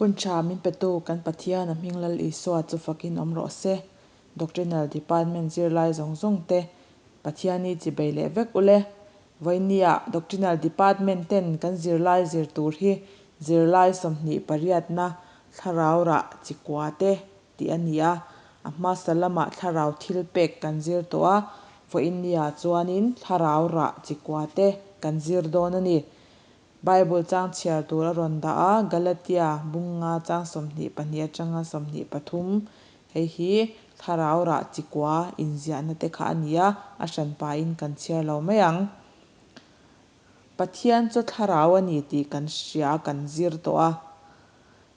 Hun tha min petu kan Pathian a hming Lal Isua chu fakin awm rawh se. Doctrinal Department zirlai zawng zawng te Pathian i chibei leh vek ule. Vawinia Doctrinal Department ten kan zirlai zir tur hi zirlai 28na thlarau rah chi kua te tih a ni a. A hmasa lamah thlarau thil pek kan zir tawh a, vawinia chuanin thlarau rah chi kua te kan zir dawn a ni. Bible chang chhiar tur a rawn dah a, Galatia bunga chang 22 atanga 23 hei hi thlarau rah chi kua inziahna te kha a ni a, a hranpain kan chhiar lo mai ang. Pathian chu thlarau a ni tih kan hria kan zir tawh a.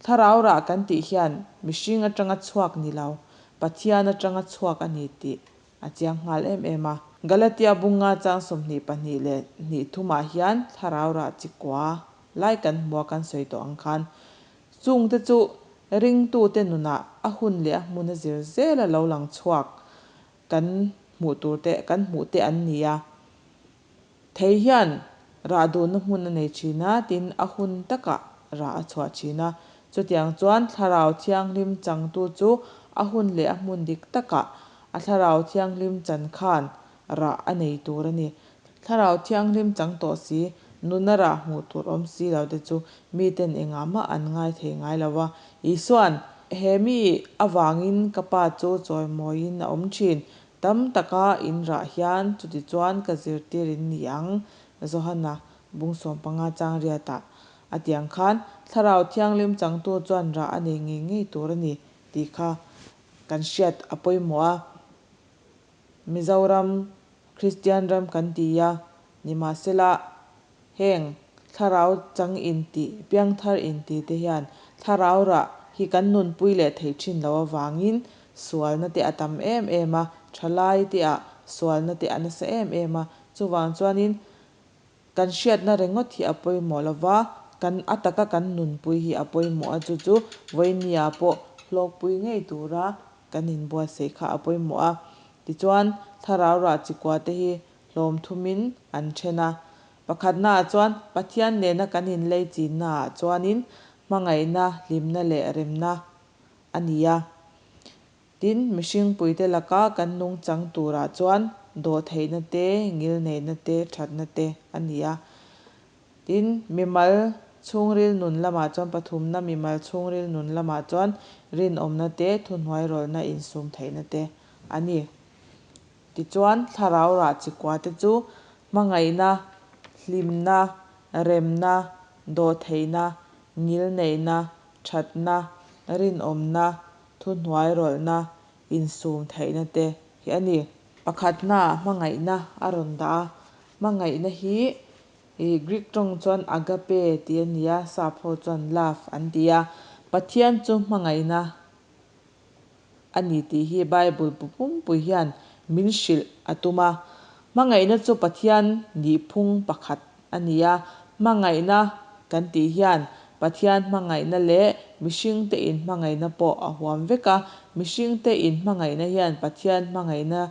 Thlarau rah kan tih hian mihring atanga chhuak ni lo, Pathian atanga chhuak a ni tih a chiang nghal em em a. Galatia bunga chang 22 leh hnih thumah hian thlarau rah chi kua lai kan hmua kan sawi tawh ang khan chungte chu ringtute nunah a hun leh a hmun a zir zel a lo lang chhuak kan hmuh tur te kan hmuh te an ni a. Thei hian rah duhna hmun a nei thin a, tin a hun takah rah a chhuah thin a. Chutiang chuan thlarau thianghlim changtu chu a hun leh a hmun dik takah a thlarau thianghlim chan khan rah a nei tur a ni. Thlarau thianghlim chang tawh si, nuna rah hmuh tur awm si lo te chu miten engah mah an ngai thei ngai lo a. Isuan, He mi avangin ka pa chu chawimawiin a awm thin. Tam taka in rah hian chutichuan ka zirtir in ni ang, Johana bung 15 chang riatah a tiang khan thlarau thianghlim changtu chuan rah a nei ngei ngei tur a ni tih kha kan hriat a pawimawh a. Mizoram Kristian ram kan ti a, nimahsela heng thlarau chang inti, piangthar inti te hian thlarau rah hi kan nunpui leh thei thin lo avangin sualna te a tam em em a, thalai te ah sualna te a nasa em em a. Chuvang chuanin kan hriatna ringawt hi a pawimawh lova, kan a taka kan nunpui hi a pawimawh a, chu chu vawinia pawh hlawkpui ngei tura kan inbuatsaih kha a pawimawh a. Tichuan thlarau rah chi kua te hi hlawm thumin an then a. Pakhatnaah chuan Pathian nena kan inlei chinnaah chuanin hmangaihna, hlimna leh remna a ni a. Tin, mihring puite laka kan nungchang turah chuan dawhtheihna te, ngilneihna te, thatna te a ni a. Tin, mimal chhungril nun lamah chuan pathumna mimal chhungril nun lamah chuan rinawmna te, thuhnuairawlhna insum theihna te a ni. Tichuan, thlarau rah chi kua te chu hmangaihna, hlimna, remna, dawhtheihna, ngilneihna, thatna, rinawmna, thuhnuairawlhna, insum theihna te hi a ni. Pakhatna hmangaihna a rawn dah a, hmangaihna hi Greek tawng chuan agape tih a ni a, sap ho chuan love an ti a. Pathian chu hmangaihna a ni tih hi Bible bu pumpui hian min hrilh a tum a. Hmangaihna chu Pathian nihphung pakhat a ni a, hmangaihna kan tih hian Pathian hmangaihna leh mihringte inhmangaihna pawh a huam vek a. Mihringte inhmangaihna hian Pathian hmangaihna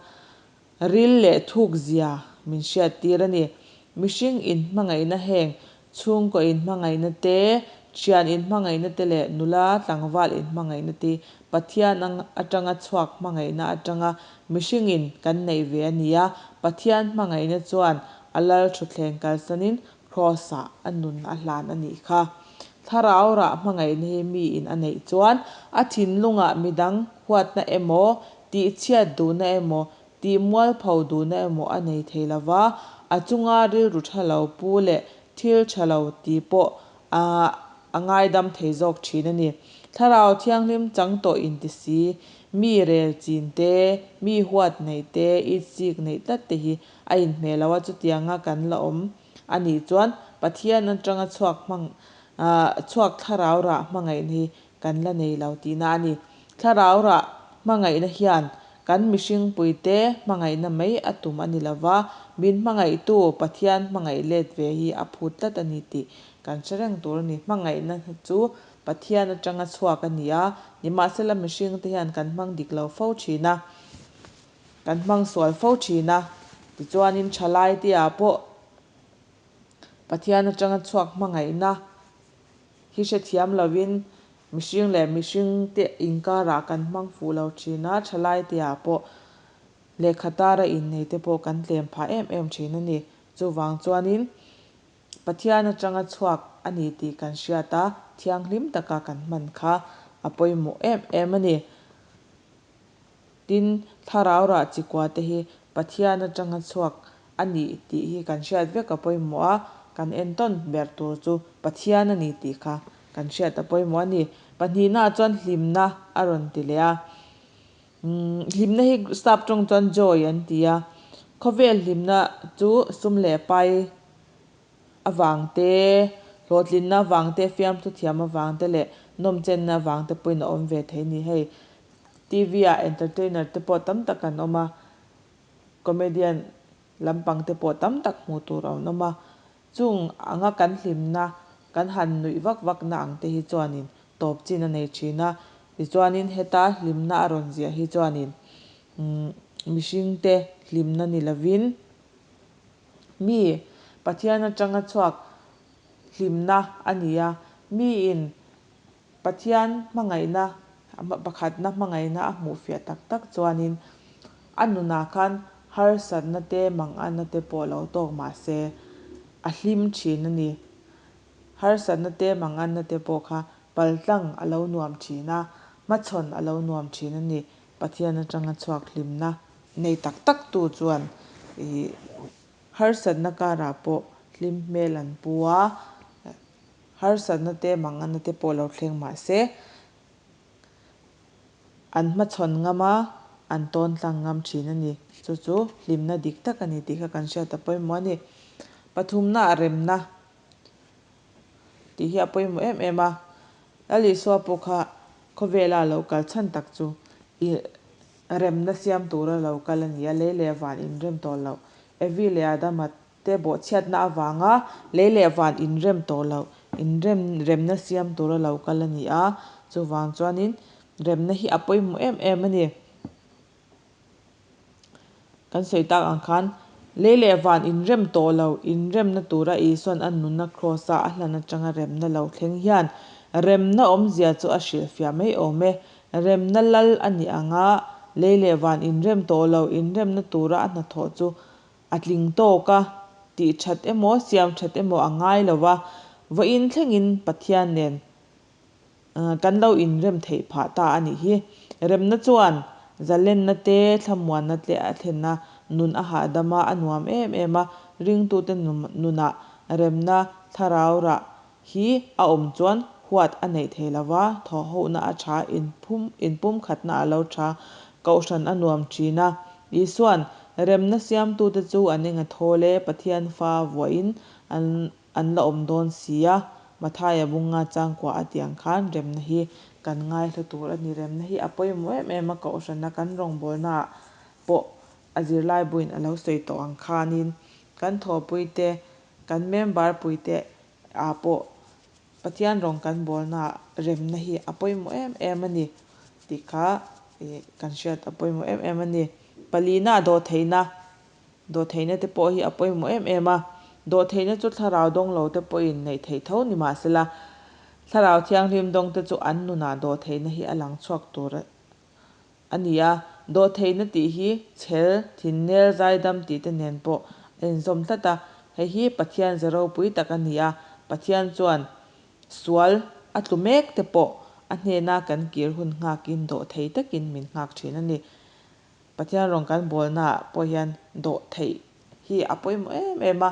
ril leh thuk zia min hriattir a ni. Mihring inhmangaihna heng chhungkaw inhmangaihna te, thian inhmangaihna te leh nula tlangval inhmangaihna te Pathian atanga chhuak hmangaihna atanga mihringin kan neih ve a ni a. Pathian hmangaihna chuan a lal thutthleng kalsanin Cross-ah a nun a hlan a nih kha. Thlarau rah hmangaihna hi miin a neih chuan a thinlungah midang huatna emaw, tihchhiat duhna emaw, tih mualpho duhna emaw a nei thei lo va, a chunga rilru tha lo pu leh thil tha lo tih pawh a ngaidam thei zawk thin a ni. Thlarau thianghlim chang tawh inti si, mi rel chin te, mi huat neih te, itsik neih tlat te hi a inhmeh lo a, chutianga kan la awm a nih chuan Pathian atanga chhuak hmang chhuak thlarau rah hmangaihna hi kan la nei lo tihna a ni. Thlarau rah hmangaihna hian kan mihring puite hmangaihna mai a tum a ni lo va, min hmangaihtu Pathian hmangaih let ve hi a phut tlat a ni tih kan hre reng tur a ni. Hmangaihna chu Pathian atanga chhuak a ni a, nimahsela mihringte hian kan hmang dik lo fo thin a. Kan hmang sual fo thin a, tichuanin thalai te ah pawh Pathian atanga chhuak hmangaihna hi hrethiam lovin Mihring leh mihring te inkarah kan hmang fuh lo thin a, thalai te ah pawh lehkha tara innei te pawh kan tlem phah em em thin a ni. Chuvang chuanin Pathian atanga chhuak a ni tih kan hriat a, thianghlim taka kan hman kha a pawimawh em em a ni. Tin, thlarau rah chi kua te hi Pathian atanga chhuak a ni tih hi kan hriat vek a pawimawh a, kan entawn ber tur chu Pathian a ni tih kha kan hriat a pawimawh a ni. Pahnihnaah chuan hlimna a rawn ti leh a. Hlimna hi sap tawng chuan joy an ti a, khawvel hlimna chu sum leh pai avang te, hlawhtlinna avang te, fiamthu thiam avang te leh nawmchenna avang te pawhin a awm ve thei a ni. Hei TV ah entertainer te pawh tam tak an awm a, comedian lampang te pawh tam tak hmuh tur an awm a. Chung anga kan hlimna, kan han nuih vak vakna ang te hi chuanin tawp chin a nei thin a. Tichuanin heta hlimna a rawn ziah hi chuanin mihringte hlimna ni lovin mi Pathian atanga chhuak hlimna a ni a. Miin Pathian hmangaihna, pakhatna hmangaihna a hmuh fiah tak tak chuanin a nunah khan harsatna te, manganna te pawh lo tawk mah se a hlim thin a ni. Harsatna te, manganna te pawh kha paltlang a lo nuam thin a, hmachhawn a lo nuam thin a ni. Pathian atanga chhuak hlimna nei tak tak tu chuan ih harsatna karah pawh hlim hmel an pu a. Harsatna te manganna te pawh lo thleng mah se, an hmachhawn ngam a, an tawn tlang ngam thin a ni. Chu chu hlimna dik tak a ni tih kha kan hriat a pawimawh a ni. Pathumna a remna tih hi a pawimawh em em a. Lal Isua pawh kha khawvela a lo kal chhan tak chu i remna siam tura lo kal a ni a, lei leh van inrem tawh loh. Evi leh Adama Te bawhchhiatna avanga lei leh van inrem tawh loh, inrem remna siam tura lo kal a ni a, chuvang chuanin remna hi a pawimawh em em a ni. Kan sawi tak ang khan lei leh van inrem tawh loh, inremna tura Isua'n a nunna kraws-a a hlan atanga remna lo thleng hian remna awmzia chu a hrilhfiah mai awm e. Remna lal a nih anga lei leh van inrem tawh loh, inremna tura a hnathawh chu A tling tawk a, tih that emaw siam that emaw a ngai lo va, vawiin thlengin Pathian nen kan lo inrem theih phah ta a nih hi. Remna chuan zalenna te, thlamuanna te a thlen a, nun a hahdam a, a nuam em em a, ringtute nunah remna thlarau rah hi a awm chuan huat a neih thei lo va, thawhhohna a tha, inpumkhatna a lo tha, kohhran a nuam thin a. Isua'n remna siamtute chu an eng a thawl e, Pathian fa vuahin an an la awm dawn si a, Mathaia bunga changkua a tih ang khan remna hi kan ngaihlu tur a ni. Remna hi a pawimawh em em a, kohhrana kan rawngbawlnaah pawh a zirlaibuin a lo sawi tawh ang khanin kan thawhpuite, kan member puite ah pawh Pathian rawng kan bawlna remna hi a pawimawh em em a ni tih kha kan hriat a pawimawh em em a ni. Palina dawhtheihna, dawhtheihna te pawh hi a pawimawh em em a, dawhtheihna chu thlarau dawng lo te pawhin neih theih tho ni mahsela thlarau thianghlim dawng te chu an nunah dawhtheihna hi a lang chhuak tur a ni a, dawhtheihna tih hi chhel, thinnel, zaidam tih te nen pawh a inzawm tlat a, hei hi Pathian ze ropui tak a ni a, Pathian chuan sual a tlu mek te pawh a hnena kan kir hun nghakin dawhthei takin min nghak thin a ni. Pathian rawn kan bawlnaah pawh hian dawhtheih hi a pawimawh em em a,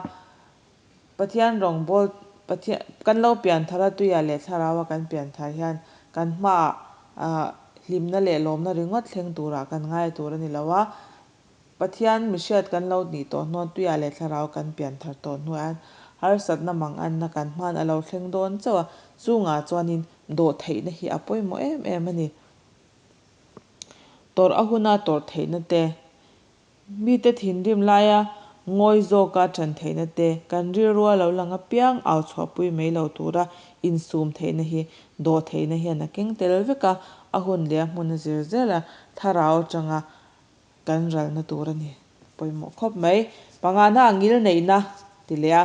Pathian rawngbâwl, Pathian, kan lo pian thar a, tuia leh thlaraua kan pian thar hian kan hmaah hlimna leh lawmna ringawt thleng turah kan ngai tur a ni lo a. Pathian mihriat kan lo nih tawh hnuah tuia leh thlarau kan pian thar tawh hnuah hian harsatna manganna kan hmain a lo thleng dawn chauh a, chungah chuanin dawhtheihna hi a pawimawh em em a ni. Tawrh a huna tawrh theihna te. Mite thinrim laia ngawi zawka ṭan theihna te, kan rilrua lo lang apiang au chhuahpui mai lo tura insum theihna hi dawh theihna hian a keng tel vek a, a hun leh a hmun a zir zel a, thlarau aṭanga kan ralna tur a ni. Pawimawh khawp mai. Pangana a ngil neihna ti leh a.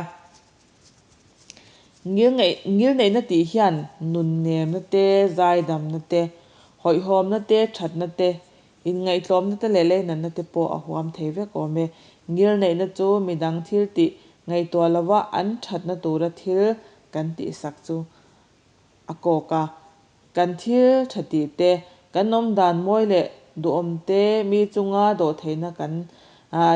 Ngilneihna tih hian nunnemna te, zaidamna te, hawihhawmna te, thatna te, inngaihtlawmna te leh leinatna te pawh a huam thei vek awm e. Ngilneihna chu midang thil tih ngaihtuah lova an thatna tura thil kan tihsak chu a kawk a. Kan thil tha tih te, kan awmdan mawi leh duhawm te, mi chunga dawhtheihna kan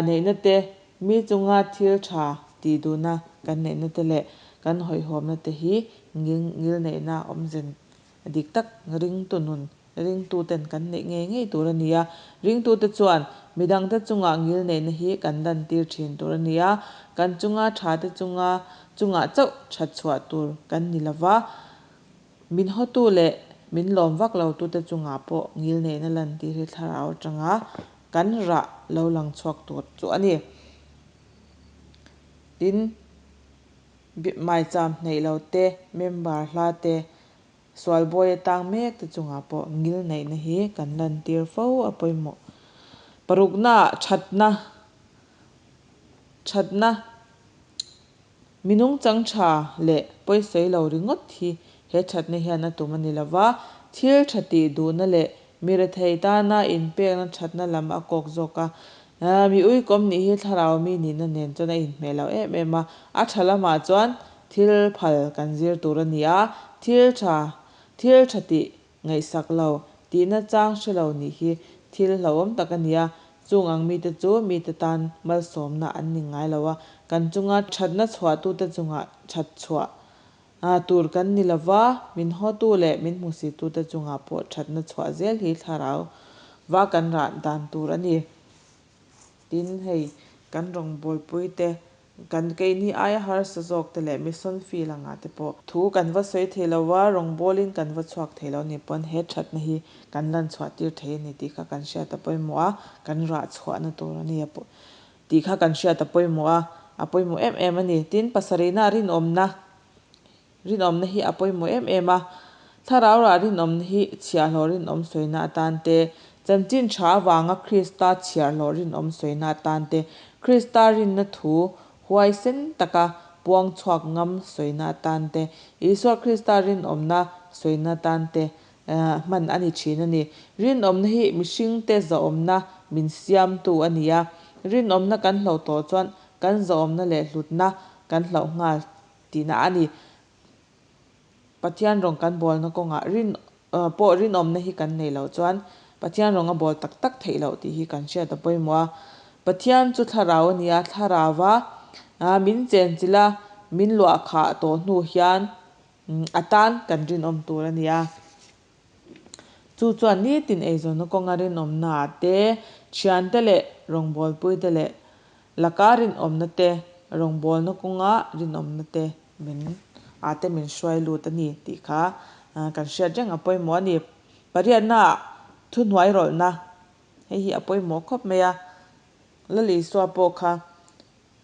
neihna te, mi chunga thil tha tih duhna kan neihna te leh kan hawihhawmna te hi ngilneihna awmzen dik tak ringtu nun ringtuten kan neih ngei ngei tur a ni a. Ringtute chuan midangte chungah ngilneihna hi kan lantir thin tur a ni a, kan chunga tha te chunga chungah chauh that chhuah tur kan ni lova, Min hawtu leh min lawm vak lo tute chungah pawh ngilneihna lantir hi thlarau atanga kan rah lo lang chhuak tur chu a ni. Tin, maicham hneih lo te, member hla te, sual bawi atang mek te chungah pawh ngilneihna hi kan lantir fo a pawimawh. Parukna, thatna, thatna. Mi nungchang tha leh pawisawi lo ringawt hi he thatna hian a tum a ni lo va, thil tha tih duhna leh mi rethei tana inpekna thatna lam a kawk zawk a. Mi uikawm nih hi thlarau mi nihna nen chuan a inhmeh lo em em a, a tha lamah chuan thil phal kan zir tur a ni a, thil tha thil tha tih Ngaihsak lo, tihna chang hre lo nih hi thil hlauhawm tak a ni a, chung ang mite chu mite tan malsawmna an ni ngai lo a, kan chunga thatna chhuahtute chungah that chhuah tur kan ni lo va, min hawtu leh min hmusittute chungah pawh thatna chhuah zel hi thlarau va kan rah dan tur a ni. Tin, hei kan rawngbawlpui te, kan keini aia harsa zawk te leh mission field angah te pawh thu kan va sawi thei lo va, rawngbawlin kan va chhuak thei lo ni pawn he thatna hi kan lan chhuah tir thei a ni tih kha kan hriat a pawimawh a, kan rah chhuahna tur a ni a tih kha kan hriat a pawimawh a, a pawimawh em em a ni. Tin, pasarihna a rinawmna Rinawmna hi a pawimawh em em a, thlarau rah rinawmna hi chhiahhlawh rinawm sawina atan te, chanchin tha avanga Krista chhiahhlawh rinawm sawina atan te, Krista rinna thu huaisen taka puang chhuak ngam sawina atan te, Isua Krista rinawmna sawina atan te hman a ni thin a ni. Rinawmna hi mihringte zahawmna min siamtu a ni a, rinawmna kan hloh tawh chuan kan zahawmna leh hlutna kan hloh nghal tihna a ni. Pathian rawng kan bawlna kawngah rin pawh rinawmna hi kan nei loh chuan Pathian rawng a bawl tak tak theih loh tih hi kan hriat a pawimawh a. Pathian chu thlarau a ni a, thlarauva min chenchilh a, min luah khah tawh hnu hian a tan kan rinawm tur a ni a. Chu chuan nitin eizawnna kawnga rinawmnaah te, thiante leh rawngbawlpuite leh laka rinawmna te, rawngbawlna kawnga rinawmna te min ah te min hruai lut a ni tih kha kan hriat reng a pawimawh a ni. Pariatnaah thuhnuai rawlhna, hei hi a pawimawh khawp mai a, Lal Isua pawh kha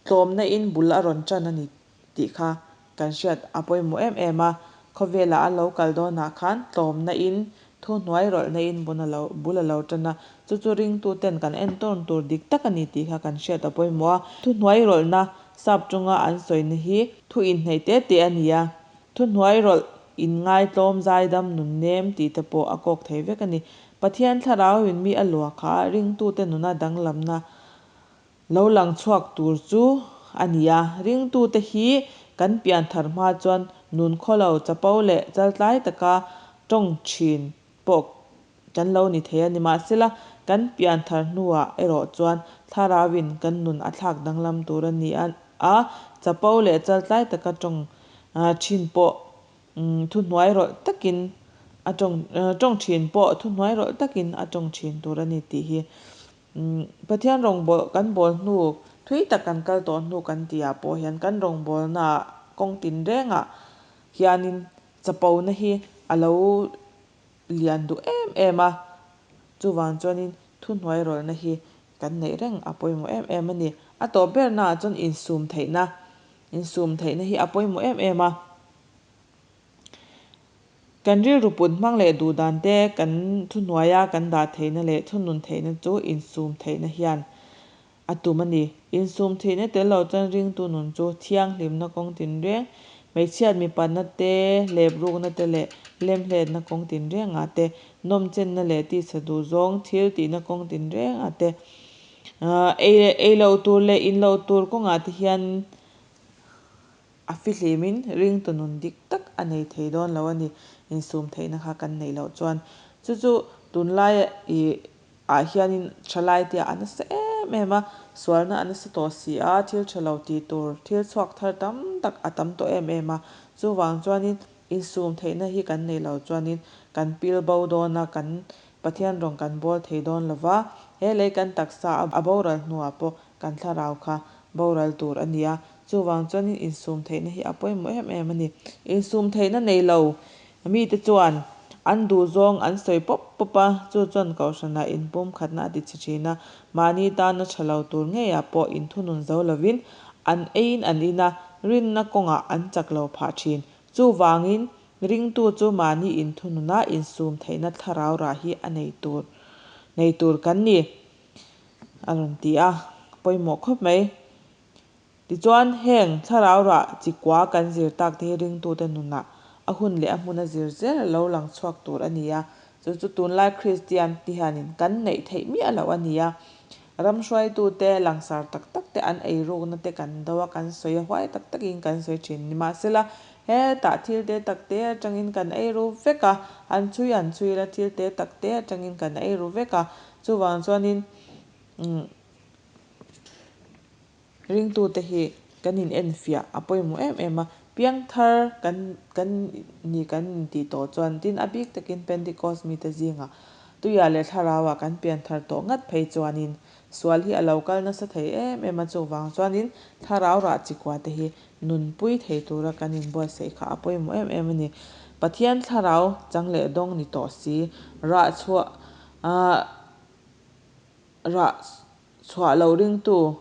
tlawmna in bul a rawn tan a ni tih kha kan hriat a pawimawh em em a, khawvelah a lo kal dawnah khan tlawmna in thuhnuai rawlhna in bun a lo bul a lo tan a, chu chu ringtuten kan entawn tur dik tak a ni tih kha kan hriat a pawimawh a, thuhnuai rawlhna sap chunga an sawina hi thu inhneih te te a ni a, thuhnuai rawlh in ngaitlawm zaidam nun nem tih te pawh a kawk thei vek a ni. Pathian thlarau in mi a luah kha ringtute nuna danglamna Lo lang chhuak tur chu a ni a, ringtute hi kan pian thar hma chuan nun khawlo, chapo leh chaltlai taka tawng thin pawh kan lo ni thei a. Nimahsela, kan pian thar hnuah erawh chuan thlarauin kan nun a thlak danglam tur a ni a, chapo leh chaltlai taka tawng thin pawh thuhnuai rawlh takin a tawng tawng thin pawh thuhnuai rawlh takin a tawng thin tur a ni tih hi Pathian rawngbawlh kan bawl hnu, thui tak kan kal tawh hnu kan tihah pawh hian kan rawngbawlnaah kawng tinrengah hianin chapona hi a lo lian duh em em a, chuvang chuanin thuhnuai rawlhna hi kan neih reng a pawimawh em em a ni. A tawp bernaah chuan insum theihna, insum theihna hi a pawimawh em em a. Kan rilru put hmang leh duh dan te kan thuhnuaia kan dah theihna leh thunun theihna chu insum theihna hian a tum a ni. Insum theihna tel lo chuan ringtu nun chu thianghlimna kawng tinreng, Hmeichhiat mipatna te, leprukna te leh hlemhletna kawng tinrengah te, nawmchenna leh tisa duhzawng thil tihna kawng tinrengah te, ei ei loh tur leh in loh tur kawngah te hian a fihlimin ringtu nun dik tak a nei thei dawn lo a ni. Insum theihna kha kan neih loh chuan. Chu chu tunlai ih ah hianin thalai te a nasa em em a, sualna a nasa tawh si a, thil tha lo tih tur thil chhuak thar tam tak a tam tawh em em a. Chuvang chuanin insum theihna hi kan neih loh chuanin kan pil bo dawn a, kan Pathian rawng kan bawl thei dawn lo va, he lei kan taksa a boral hnuah pawh kan thlarau kha boral tur a ni a. Chuvang chuanin insum theihna hi a pawimawh em em a ni. Insum theihna nei lo mite chuan an duhzawng an sawi pawp pawp a, chu chuan Kohhranah inpumkhatna a ti chhe thin a, mahni tana tha lo tur ngeiah pawh inthunun zo lovin an eiin an in a, rinna kawngah an chak lo phah thin. Chuvangin ringtu chu mahni inthununa insum theihna thlarau rah hi a nei tur nei tur kan ni, a rawn ti a, pawimawh khawp mai. Tichuan, heng thlarau rah chi kua kan zir tak te hi ringtute nunah a hun leh a hmuna zir zel a lo lang chhuak tur a ni a. Chu chu tunlai Kristian te hianin kan neih theih miah loh a ni a. Ram hruaitute langsar tak tak te an eirukna te kan do a, kan sawi a, huai tak takin kan sawi thin. Nimahsela, hetah thil te tak te atangin kan eiru vek a, han chhui han chhui ila thil te tak te atangin kan eiru vek a. Chuvang chuanin umm. Ringtute hi kan in enfiah a pawimawh em em a, piangthar kan kan ni kan intih tawh chuan tin a bik takin Pentecost mite zingah tuiah leh thlarauah kan pianthar tawh ngat phei chuanin sual hi a lo kal nasa thei em em a, chuvang chuanin thlarau rah chikua te hi nunpui thei tura kan inbuatsaih kha a pawimawh em em a ni. Pathian thlarau chang leh dawng ni tawh si rah chhuah ah Rah chhuah lo ringtu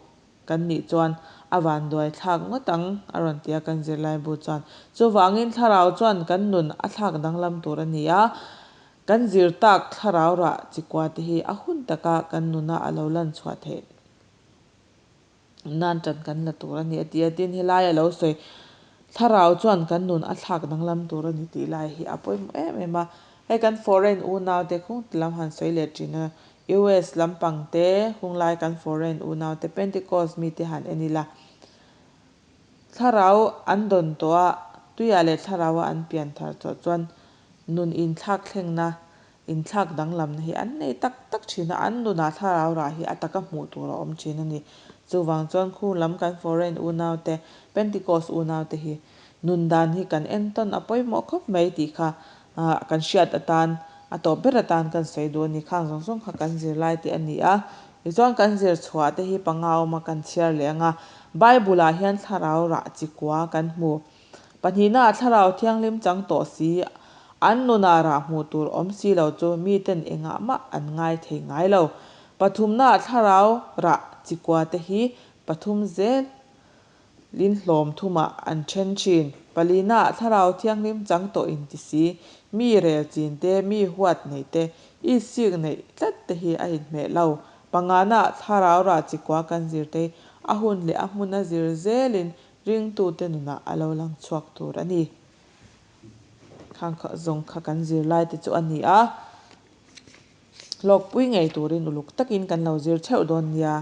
kan nih chuan a vanduai thlak ngawt ang, a rawn ti a kan zirlaibu chuan. Chuvangin thlarau chuan kan nun a thlak danglam tur a ni a, kan zir tak thlarau rah chikua te hi a hun taka kan nuna a lo lan chhuah theih nan ṭan kan la tur a ni a ti a. Tin, helai a lo sawi, Thlarau chuan kan nun a thlak danglam tur a ni tih lai hi a pawimawh em em a. Hei kan foreign unaute khung ti lam han sawi leh ṭhin a, US lampang te hunglai kan foreign unaute Pentecost mite han en ila, Thlarau an dawn tawh a, tuiah leh thlaraua an pian thar tawh chuan nun inthlak thlengna, inthlak danglamna hi an nei tak tak thin a, an nunah thlarau rah hi a taka hmuh tur a awm thin a ni. Chuvang chuan khu lam kan foreign unaute, Pentecost unaute hi nun dan hi kan entawn a pawimawh khawp mai tih kha kan hriat atan, a tawp ber atan kan sawi duh a ni. Khang zawng zawng kha kan zirlai te a ni a. Tichuan kan zir chhuah te hi panga awma kan chhiar leh ang a, Bible ah hian thlarau rah chi kua kan hmu. Pahnihna ah thlarau thianghlim chang tawh si, an nunah rah hmuh tur awm si lo chu miten engah mah an ngai thei ngai lo. Pathumna ah thlarau rah chi kua te hi pathum zel Lin hlawm thumah an then thin. Palina thlarau thianghlim chang tawh in ti si, mi rel chin te, mi huat nei te, i sik neih tlat te hi a inhmeh lo. Pangana thlarau rah chikua kan zir te hi a hun leh a hmun a zir zelin ringtute nunah a lo lang chhuak tur a ni. Khang kha zawng kha kan zirlai te chu a ni a. Hlawkpui ngei turin uluk takin kan lo zir theuh dawn nia.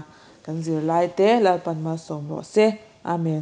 Kan zirlaite Lalpan malsawm rawh se. Amen.